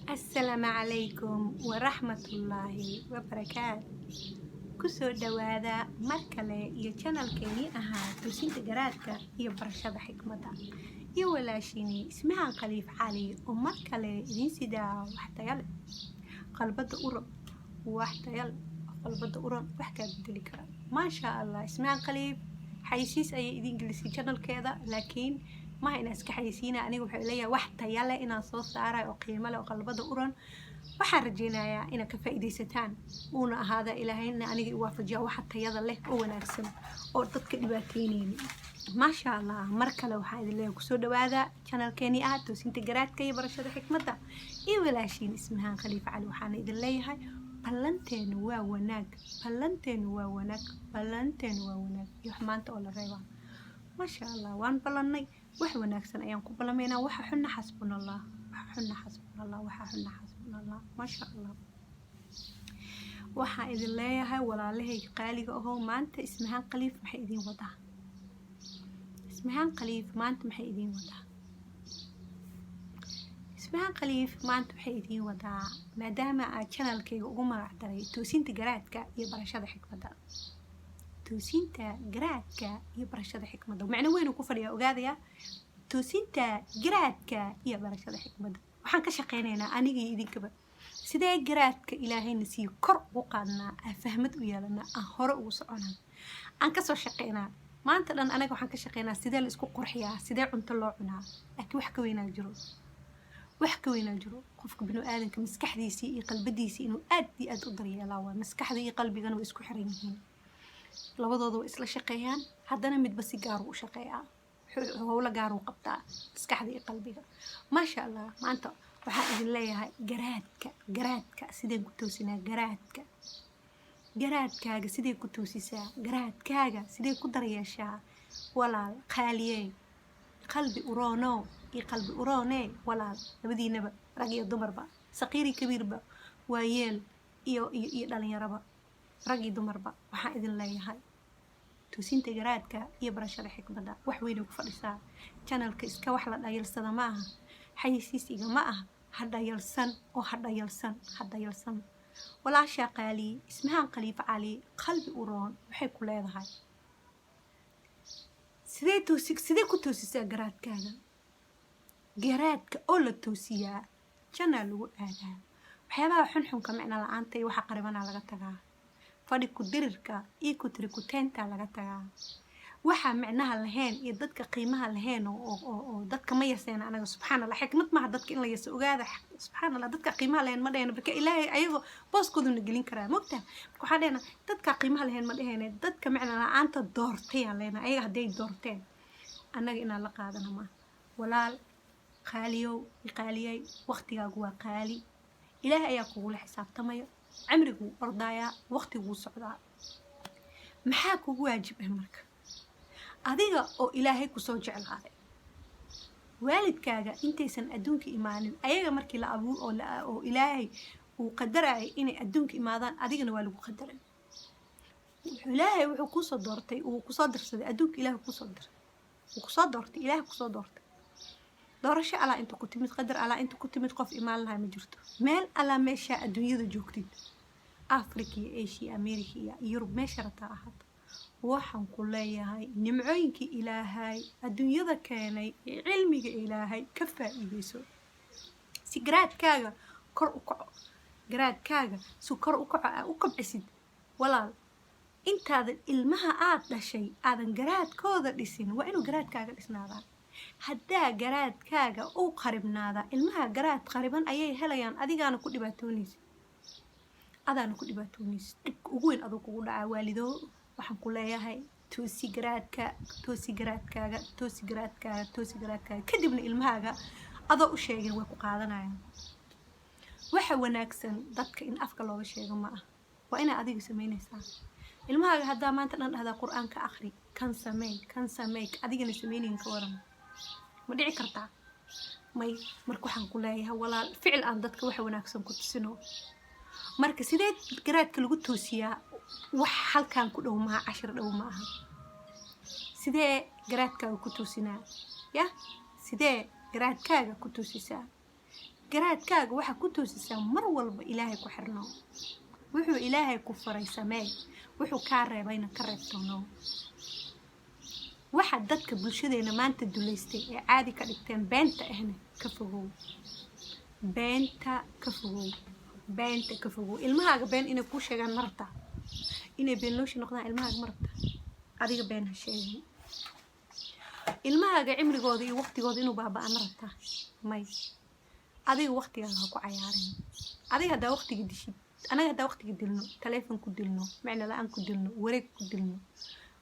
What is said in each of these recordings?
Asalaamu calaykum waraxmatullaahi wabarakaat. Kusoo dhawaada mar kale iyo channelkeenii ahaa Toosinta Garaadka iyo Barashada Xikmadda iyo walaashiinii Ismahaan Khaliif Cali oo mar kale idiin sidaa wax tayo leh, qalbada u roon, wax tayo leh, qalbada u roon, wax kaa bedeli kara, maasha Allah. Ismahaan Khaliif xayisiis ayay idiin gelisay channelkeeda, laakiin maha inaan iska xayisiina. Aniga waxay leeyahay wax taya leh inaan soo saarayo oo qiimo leh oo qalbada u roon. Waxaan rajeynayaa inaad ka faa'iidaysataan, uuna ahaada Ilaahayna aniga i waafajiya waxa tayada leh oo wanaagsan oo dadka dhibaateyneyni, maasha Allah. Mar kale waxaan idin leeyahay kusoo dhawaada channelkeenii ah Toosinta Garaadka iyo Barashada Xikmadda iyo walaashiin Ismahaan Khaliif Cali. Waxaana idin leeyahay ballanteenu waa wanaag, ballanteenu waa wanaag, ballanteenu waa wanaag iyo wax maanta oo la reebaa, maasha Allah. Waan ballannay, wax wanaagsan ayaan ku ballamaynaa. Waxa xunna xasbunallah, waxa xunna xasbunallah, waxa xunna xasbunallah, maasha Allah. Waxaan idin leeyahay, walaalahayga qaaliga ahoo, maanta Ismahaan Khaliif maxay idiin wadaa? Ismahaan Khaliif maanta maxay idiin wadaa? Ismahaan Khaliif maanta waxay idiin wadaa, maadaama aad channelkayga ugu magac daray Toosinta Garaadka iyo Barashada Xikmadda, toosinta garaadka iyo barashada xikmadda macno weyn uu ku fadhiyaa. Ogaadaya, toosinta garaadka iyo barashada xikmadda waxaan ka shaqeynaynaa aniga iyo idinkaba sidee garaadka Ilaahayna siiyo kor ugu qaadnaa, aan fahmad u yeelanaa, aan hore ugu soconaa, aan kasoo shaqeynaa. Maanta dhan anaga waxaan ka shaqeynaa sidee la isku qurxiyaa, sidee cunto loo cunaa, laakiin wax ka weynaa jiro, wax ka weynaa jiro. Qofka binu aadanka maskaxdiisii iyo qalbadiisii inuu aad iyo aad u daryeelaa waa. Maskaxda iyo qalbigana way isku xiran yihiin, labadooda way isla shaqeeyaan, haddana midba si gaaru u shaqeeyaa, howlo gaaruu qabtaa, maskaxda iyo qalbiga, maasha Allah. Maanta waxaan idin leeyahay garaadka, garaadka sideen ku toosinaa? Garaadka, garaadkaaga sidee ku toosisaa? Garaadkaaga sidee ku daryeeshaa? Walaal qaaliyey, qalbi uroono iyo qalbi uroone, walaal labadiinaba, rag iyo dumarba, saqiiri kabiirba, waayeel iyo dhalinyaraba, rag iyo dumarba, waxaan idin leeyahay toosinta garaadka iyo barashada xikmadda wax weynay ku fadhisaa. Channelka iska wax la dhayalsada ma aha, xayisiisiga ma aha. Ha dhayalsan oo ha dhayalsan, ha dhayalsan. Walaashaa qaali Ismahaan Khaliif Cali, qalbi uroon, waxay ku leedahay sidee toosi, sidee ku toosisaa garaadkaaga? Garaadka oo la toosiyaa janaa lagu aadaa. Waxyaabaha xunxunka, micno la-aanta iyo waxa qaribanaa laga tagaa. Fadhi ku dirirka iyo ku tiri kuteenta laga tagaa. Waxa micnaha lahayn iyo dadka qiimaha lahayn oo dadka ma yaseena anaga, subxaan Allah. Xikmad maaha dadka in la yaso, ogaada. Subxaan Allah, dadka qiimaha lahayn ma dhehena, marka Ilaahay ayagoo booskooduna gelin karaa, mogta. Marka waxaan dhehena dadka qiimaha lahayn ma dhehene, dadka micno la-aanta doortayaan leena. Ayaga hadday doorteen, annaga inaan la qaadano maaha. Walaal qaaliyow, qaaliyay, waqtigaagu waa qaali. Ilaahay ayaa kugula xisaabtamaya. Cimriguu ordaayaa, waqtiguu socdaa. Maxaa kugu waajib ah marka adiga oo Ilaahay kusoo jeclaaday? Waalidkaaga intaysan adduunka imaanin, ayaga markii la abuur oo Ilaahay uu qadarayay inay adduunka imaadaan, adigana waa lagu qadaray. Ilaahay wuxuu kuusoo doortay, uu kusoo dirsaday adduunka. Ilaahay kusoo diray, uu kusoo doortay, Ilaahay kusoo doortay. Doorasho Alaa inta ku timid, qadar Alaa inta ku timid. Qof imaan lahaa ma jirto. Meel Alaa meeshaa adduunyada joogtid, Africa iyo Asia, America iyo Yurub, meesha rataa ahaato, waxaan ku leeyahay nimcooyinkii Ilaahay adduunyada keenay ee cilmiga Ilaahay ka faa'iideyso si garaadkaaga kor u kaco. Garaadkaaga si kor u kaco aa u kobcisid. Walaal, intaadan ilmaha aad dhashay aadan garaadkooda dhisin, waa inuu garaadkaaga dhisnaadaa. Haddaa garaadkaaga uu qaribnaadaa, ilmaha garaad qariban ayay helayaan. Adigaana ku dhibaatoonaysid, adaana ku dhibaatoonaysid. Dhibka ugu weyn aduu kugu dhacaa. Waalido, waxaan ku leeyahay toosi garaadka, toosi garaadkaaga, toosi garaadkaaga, toosi garaadkaaga. Kadibna ilmahaaga adoo u sheegin way ku qaadanayaan. Waxa wanaagsan dadka in afka looga sheego ma ah, waa inaa adiga samaynaysaa. Ilmahaaga haddaa maanta dhan dhahdaa "Qur-aanka akhri, kan sameey, kan sameey," adigana sameynayn, ka waran? Ma dhici kartaa? May. Marka waxaan ku leeyahay, walaal, ficil aan dadka waxa wanaagsan ku tusino. Marka sidee garaadka lagu toosiyaa? Wax halkan ku dhow maaha, cashir dhow ma aha. Sidee garaadkaaga ku toosinaa? Ya, sidee garaadkaaga ku toosisaa? Garaadkaaga waxaa ku toosisaa mar walba Ilaahay ku xirno. Wuxuu Ilaahay ku faray samee, wuxuu kaa reebayna ka reebtoono. Waxa dadka bulshadeena maanta duleystay ee caadi ka dhigteen beenta ahna ka fogow. Beenta ka fogow, beenta ka fogow. Ilmahaaga been inay kuu sheegaan ma rabtaa? Inay beenlooshi noqdaan ilmahaaga ma rabtaa? Adiga been ha sheegin. Ilmahaaga cimrigooda iyo waqtigooda inuu baabaa ma rabtaa? May. Adiga waqtigaaga ha ku cayaarin. Adiga haddaa waqtiga dishid, anaga haddaa waqtiga dilno, taleefon ku dilno, micno la-aan ku dilno, wareeg ku dilno,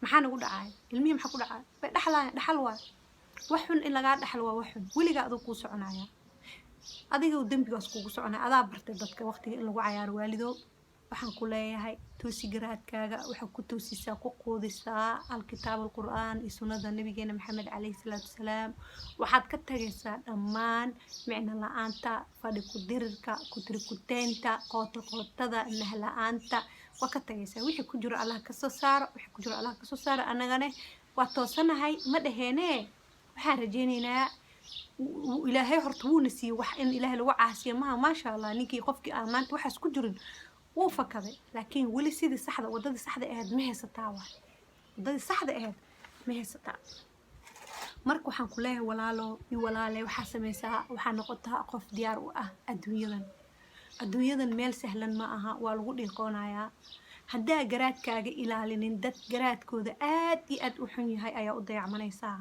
maxaa nagu dhacaya? Ilmihii maxaa ku dhacaya? Way dhaxlaaya. Dhaxal waay. Wax xun in lagaa dhaxlo waa wax xun. Weligaa aduu kuu soconaya, adiga dembigaas kugu soconaya. Adaa bartay dadka waqtiga in lagu cayaaro. Waalidow, waxaan ku leeyahay, toosi garaadkaaga. Waxaa ku toosisaa, ku quudisaa alkitaab, alqur'aan iyo sunnada Nabigeena Maxamed calayhi salaatu wasalaam. Waxaad ka tagaysaa dhammaan micno la-aanta, fadhi ku dirirka, kutiri kuteenta, qooto qootada, nah la-aanta waa ka tagaysaa. Wixii ku jiro Allah kasoo saaro, wixii ku jiro Allah kasoo saaro. Annagane waa toosanahay ma dhaheene. Waxaan rajeyneynaa Ilaahay horta wuuna siiyey wax in Ilaahay lagu caasiyo maha. Maasha Allah, ninkii qofkii aan maanta waxaas ku jirin wuu fakaday, laakiin weli sidii saxda, waddadii saxda ahayd ma haysataa? Waay, waddadii saxda ahayd ma haysataa? Marka waxaan ku leeyahay, walaalo iyo walaale, waxaa samaysaa, waxaa noqotaa qof diyaar u ah adduunyadan. Adduunyadan meel sahlan ma aha, waa lagu dhiiqoonayaa. Haddaa garaadkaaga ilaalinin, dad garaadkooda aad iyo aad u xun yahay ayaa u dayacmanaysaa.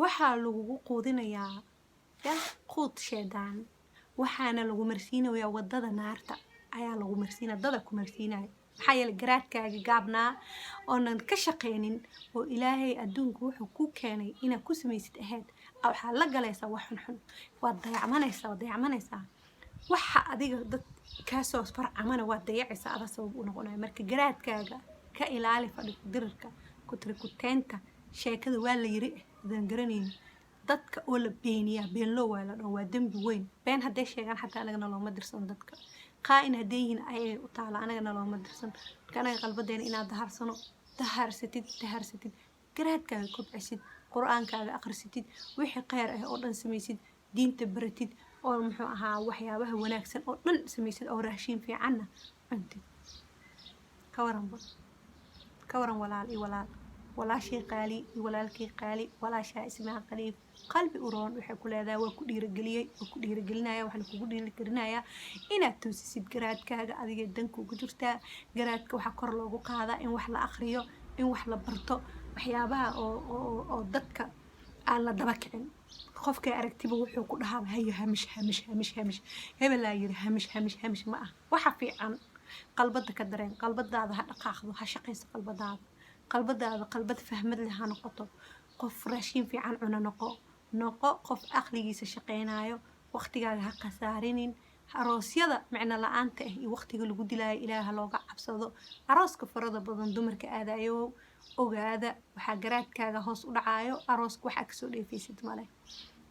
Waxaa lagugu quudinayaa ya quud sheedaan, waxaana lagu marsiinayaa waddada naarta ayaa lagu marsiinaya, dada ku marsiinaya. Maxaa yeelay, garaadkaaga gaabnaa oonan ka shaqaynin oo Ilaahay adduunku wuxuu ku keenay inaad ku samaysid ahayd, waxaad la galaysaa wax xunxun. Waad dayacmanaysaa, waad dayacmanaysaa. Waxa adiga dad kaasoo farcamana waad dayacaysaa, ada sabab u noqonaya. Marka garaadkaaga ka ilaali fadhi dirirka, kutirikuteenta, sheekada waa la yiri adan garanayn. Dadka oo la beeniyaa, beenloo waa la dhaho, waa dembi weyn. Been hadday sheegaan xataa anagana looma dirsan. Dadka qaa-in hadday yihiin ayay u taala, anagana looma dirsan. Marka anaga qalbadeena inaad daharsano, daharsatid, daharsatid, garaadkaaga kobcisid, Qur-aankaaga akhrisatid, wixii kheyr ah oo dhan samaysid, diinta baratid, oo muxuu ahaa, waxyaabaha wanaagsan oo dhan samaysid, oo raashiin fiicanna cuntid. Ka waranba, ka waran, walaal iyo walaal, walaashii qaali iyo walaalkii qaali, walaashaa Ismaa Qaliif qalbi uroon waxay ku leedahay, waa ku dhiirageliyey, waa ku dhiiragelinaya. Waxaan kugu dhiirigelinayaa inaad toosisid garaadkaaga. Adiga dankuugu jirtaa. Garaadka waxaa kor loogu qaadaa in wax la akriyo, in wax la barto, waxyaabaha oo dadka aan la daba kicin. Qofkay aragtiba wuxuu ku dhahaa, hayo, hamish hamish hamish hamish, hebelaa yiri, hamish hamish hamish. Ma ah waxa fiican. Qalbada ka dareen, qalbadaada ha dhaqaaqdo, ha shaqayso qalbadaada. Qalbadaada qalbad fahmad leh ha noqoto. Qof raashin fiican cuna noqo, noqo qof aqligiisa shaqaynayo. Waqtigaaga ha khasaarinin aroosyada micno la-aanta ah iyo waqtiga lagu dilaayo. Ilaah ha looga cabsado. Arooska farada badan dumarka aadayo, ogaada, waxaa garaadkaaga hoos u dhacaayo. Arooska waxaa kasoo dheefaysid male,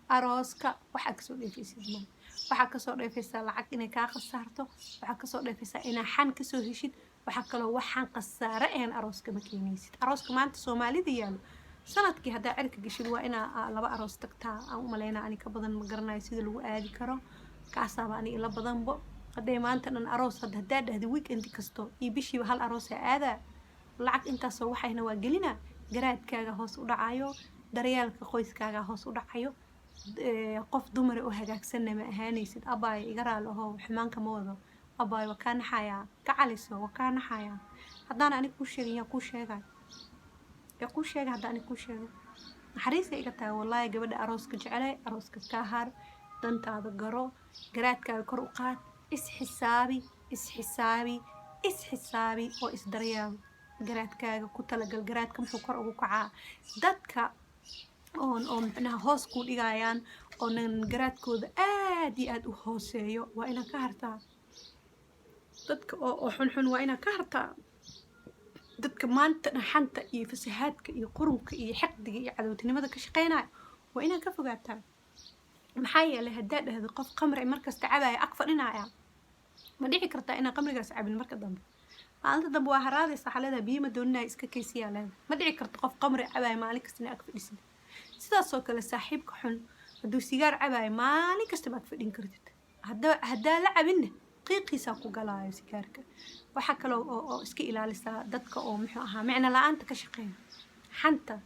arooska waxaa kasoo dheefaysid male. Waxaa kasoo dheefaysaa lacag inay kaa khasaarto, waxaa kasoo dheefaysaa inaa xan kasoo heshid. Waxaa kaloo waxaan khasaare ahayn arooska ma keenaysid. Arooska maanta Soomaalida yaalo, sanadkii haddaa cirka geshid waa inaa laba aroos tagtaa aan u malaynaa. Ani ka badan ma garanayo sida lagu aadi karo, kaasaaba ani ila badanbo. Hadday maanta dhan aroos hadda haddaa dhahda, weekend kasto iyo bishiiba hal aroosa aadaa, lacag intaasoo waxayna waa gelina. Garaadkaaga hoos u dhacayo, daryeelka qoyskaaga hoos u dhacayo, qof dumara oo hagaagsanna ma ahaanaysid. Abaayo, iga raali ahoo, xumaanka ma wado. Abaayo, waa kaa naxayaa, ka caliso, waa kaa naxayaa. Haddaan anig kuu sheegin, yaa kuu sheegay? Yaa kuu sheegay? Haddaan anig kuu sheegay, naxariisay iga tahay wallaahi. Gabadha arooska jecelay, arooska ka har, dantaada garo, garaadkaaga kor u qaad, isxisaabi, isxisaabi, isxisaabi oo isdaryeel. Garaadkaaga ku talagal. Garaadka muxuu kor ugu kacaa? Dadka oon oo micnaha hoos kuu dhigayaan, oonan garaadkooda aad iyo aad u hooseeyo, waa inaad ka hartaa. Dadka oo xunxun waa inaad ka hartaa. Dadka maanta dhaxanta iyo fasahaadka iyo qurunka iyo xiqdiga iyo cadowtinimada ka shaqeynaya waa inaad ka fogaataa. Maxaa yeelay, haddaad dhahdo qof qamri markasta cabaya ag fadhinaya, ma dhici kartaa inaad qamrigaas cabin? Marka dambe, maalinta dambe waa haraadaysa, waxaa leedahay, biyo ma dooninaya, iska kaysiyaa leedahay. Ma dhici karto qof qamri cabaya maalin kasta inaad ag fadhisid. Sidaasoo kale saaxiibka xun hadduu sigaar cabaayo, maalin kasta ma ag fadhin kartid. Haddaa la cabinna, qiiqiisaa ku galaayo sigaarka. Waxaa kaloo oo iska ilaalisaa dadka oo, muxuu ahaa, micno la-aanta ka shaqeeya, xanta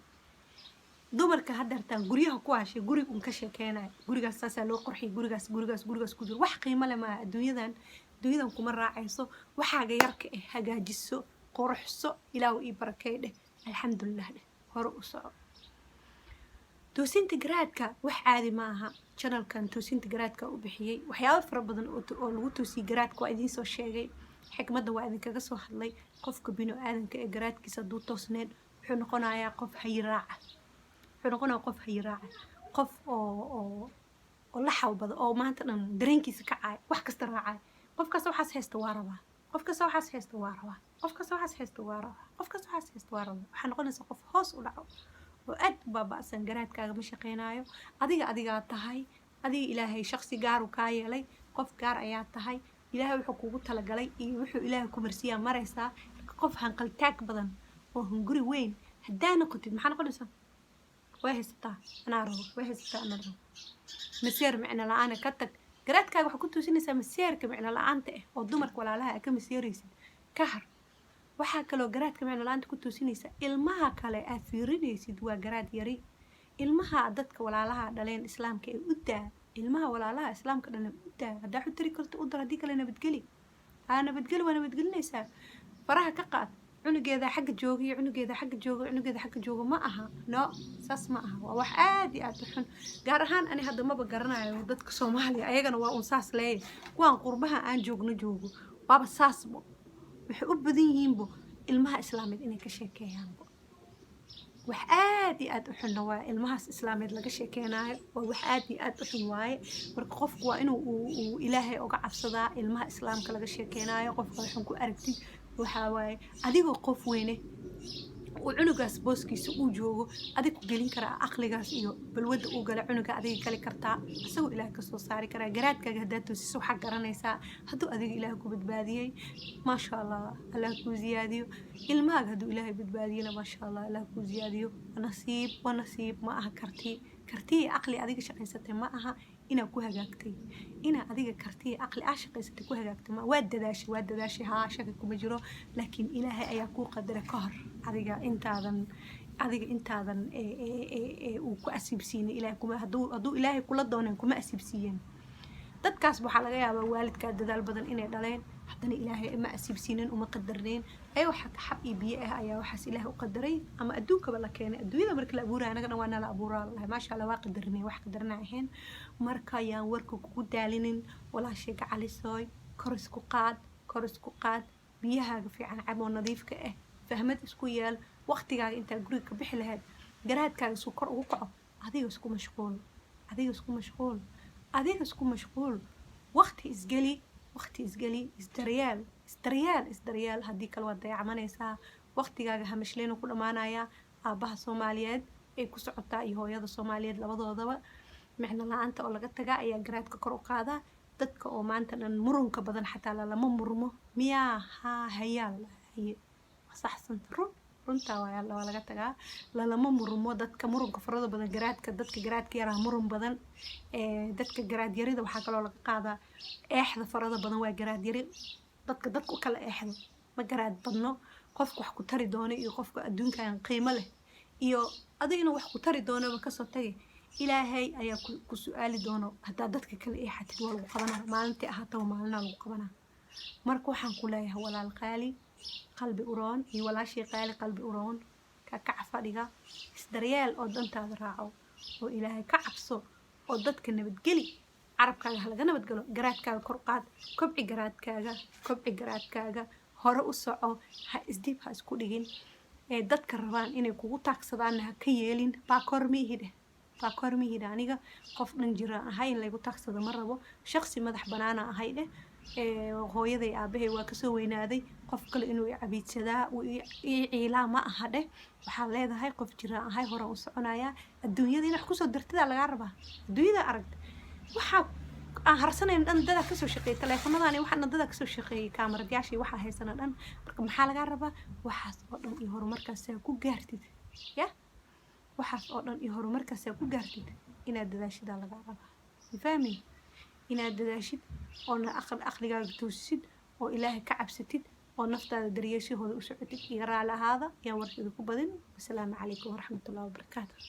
dumarka. Haddeertaan guryaha ku hashay, guriga un ka sheekeynayo, gurigaas saasaa loo qurxiyay, gurigaas, gurigaas, gurigaas ku jiro, wax qiimo leh maaha. Adduunyadan kuma raacayso. Waxaaga yarka eh hagaajiso, quruxso, Ilaahu ii barakey dheh, alxamdulilah dheh, hore u soco. Toosinta garaadka wax caadi ma aha. Channelkan Toosinta Garaadka u bixiyey. Waxyaabo fara badan oo lagu toosiyey garaadka waa idiin soo sheegay, xikmadda waa idinkaga soo hadlay. Qofka binu aadanka ee garaadkiisa hadduu toosneen, wuxuu noqonayaa qof hayiraaca, wuxuu noqonayaa qof hayiraaca, qof oo la xawbada, oo maanta dhan dareenkiisa kacaay, wax kasta raacay. Qof kasta waxaas haysta waa rabaa, qof kasta waxaas haysta waa rabaa, qof kasta waxaas haysta waa rabaa, qof kasta waxaas haysta waa rabaa. Waxaa noqonaysa qof hoos u dhaco oo aad u baaba'san. Garaadkaaga ma shaqeynaayo. Adiga adigaa tahay. Adiga Ilaahay shaqsi gaaru kaa yeelay, qof gaar ayaa tahay. Ilaahay wuxuu kugu talagalay iyo wuxuu Ilaahay ku marsiiyaa maraysaa. Qof hanqaltaag badan oo hunguri weyn haddaa noqotid, maxaa noqonaysaa? Way haysataa, anaa rabo, way haysataa, anaa rabo. Maseer micno la-aana ka tag. Garaadkaaga waxaa ku toosinaysaa maseerka micno la-aanta ah oo dumarka walaalaha aa ka maseeraysid, ka har. Waxaa kaloo garaadka micno la-aanta ku toosinaysaa ilmaha kale aad fiirinaysid, waa garaad yari. Ilmaha dadka walaalaha dhaleen islaamka ee u daa, ilmaha walaalaha islaamka dhaleen u daa. Haddaa xu tari karto, u dar. Haddii kale nabadgeli, haa, nabadgeli, waa nabadgelinaysaa. Faraha ka qaad. Cunugeeda xagga jooga iyo cunugeeda xagga jooga, cunugeeda xagga jooga, ma aha, no, saas ma aha. Waa wax aad iyo aad u xun. Gaar ahaan ani hadda maba garanayo dadka Soomaaliya, ayagana waa un saas leeyahay. Kuwaan qurbaha aan joogno joogo waaba saasbo, waxay u badan yihiinbo ilmaha islaameed inay ka sheekeeyaanbo. Wax aad iyo aad u xunna waa ilmahaas islaameed laga sheekeynayo, waa wax aad iyo aad u xun waaye. Marka qofku waa inuu uu Ilaahay uga cabsadaa ilmaha islaamka laga sheekeynayo. Qofka waxun ku aragtid, waxaa waaye adigoo qof weyne uu cunugaas booskiisa uu joogo, adig ku gelin karaa aqligaas iyo balwadda uu gala cunuga, adiga gali kartaa, isagoo Ilaah kasoo saari karaa. Garaadkaaga haddaad toosiso, waxaa garanaysaa hadduu adiga Ilaah ku badbaadiyey, maasha Allah, Allah kuu ziyaadiyo. Ilmahaaga hadduu Ilaahay badbaadiyena, maasha Allah, Allah kuu ziyaadiyo. Waa nasiib, waa nasiib. Ma aha karti, karti iyo aqli adiga shaqaysatay ma aha inaad ku hagaagtay. Inaa adiga karti iyo aqli aa shaqaysatay ku hagaagtay ma. Waa dadaashay, waa dadaashay, haa, shaki kuma jiro, laakiin Ilaahay ayaa kuu qadaray ka hor adiga intaadan uu ku asiibsiinay. Ilaahay kuma hadduu Ilaahay kula doonen kuma asiibsiiyeen. Dadkaas waxaa laga yaabaa waalidkaa dadaal badan inay dhaleen, haddana Ilaahay ma asiibsiinin, uma qadarnayn. Ayagoo xab iyo biyo ah ayaa waxaas Ilaahay u qadaray ama adduunkaba la keenay. Adduunyada marka la abuuraya, anaga dhan waa nala abuuraa lalahay. Maasha Allah, waa qadarnay, wax qadarna ahayn. Marka ayaan warka kugu daalinin, walaashay gacalisooy. Kor isku qaad, kor isku qaad. Biyahaaga fiican cab oo nadiifka ah. Fahmad isku yeel. Waqtigaaga intaa guriga ka bixi lahayd, garaadkaaga suu kor ugu kaco, adiga isku mashquul, adiga isku mashquul, adiga isku mashquul. Waqti isgeli, waqti isgeli, isdaryaal, isdaryaal, isdaryaal. Haddii kale waad dayacmanaysaa. Waqtigaaga hamashleenu ku dhammaanayaa. Aabbaha Soomaaliyeed ay ku socotaa iyo hooyada Soomaaliyeed, labadoodaba micno la-aanta oo laga tagaa ayaa garaadka kor u qaadaa. Dadka oo maanta dhan murunka badan xataa lalama murmo miyaa? Haa, hayaa, haye, saxsanta, run, runtaa waa laga tagaa. Lalama murmo dadka murunka farada badan. Garaadka dadka garaadka yaraha murun badan, dadka garaad yarida waxaa kaloo laga qaadaa eexda farada badan, waa garaad yari. Dadka u kala eexdo ma garaad badno. Qofka wax ku tari doono iyo qofka adduunkan qiimo leh iyo adiga inuu wax ku tari doonaba kasoo tagay, Ilaahay ayaa ku su-aali doono. Haddaa dadka kale eexatid, waa lagu qabanaa. Maalintii ahaataba maalinaa lagu qabanaa. Marka waxaan ku leeyahay, walaal qaali qalbi uroon iyo walaashii qaali qalbi uroon, ka kaca fadhiga, isdaryeel oo dantaada raaco, oo Ilaahay ka cabso, oo dadka nabadgeli. Carabkaaga ha laga nabadgalo. Garaadkaaga kor qaad, kobci garaadkaaga, kobci garaadkaaga, hore u soco. Ha isdib, ha isku dhigin. Ee dadka rabaan inay kugu taagsadaanna ha ka yeelin. Baakoor miihi dheh, baakoor miihi dheh. Aniga qof dhan jira ahay, in laygu taagsado ma rabo. Shaqsi madax banaana ahay dheh. Hooyaday aabahay waa kasoo weynaaday. Qof kale inuu i cabiidsadaa, uu ii ciilaa ma aha dheh. Waxaad leedahay, qof jiraan ahay, horaan u soconayaa. Adduunyada inaad wax kusoo dartidaa lagaa rabaa. Adduunyada aragta, waxaa aan harsanayn dhan dadaa kasoo shaqeeyay. Taleefanadani waxaa dhan dadaa kasoo shaqeeyay, kaamaradayaashii waxaa haysana dhan. Marka maxaa lagaa rabaa? Waxaas oo dhan iyo horumarkaasaa ku gaartid ya, waxaas oo dhan iyo horumarkaasaa ku gaartid, inaad dadaashidaa lagaa rabaa. Fahmi? Inaad dadaashid oona aqligaaga toosisid oo Ilaahay ka cabsatid oo naftaada daryeeshahooda u socotid. Iga raali ahaada, yaan warka idinku badin. Wasalaamu calaykum waraxmatullahi wabarakaatu.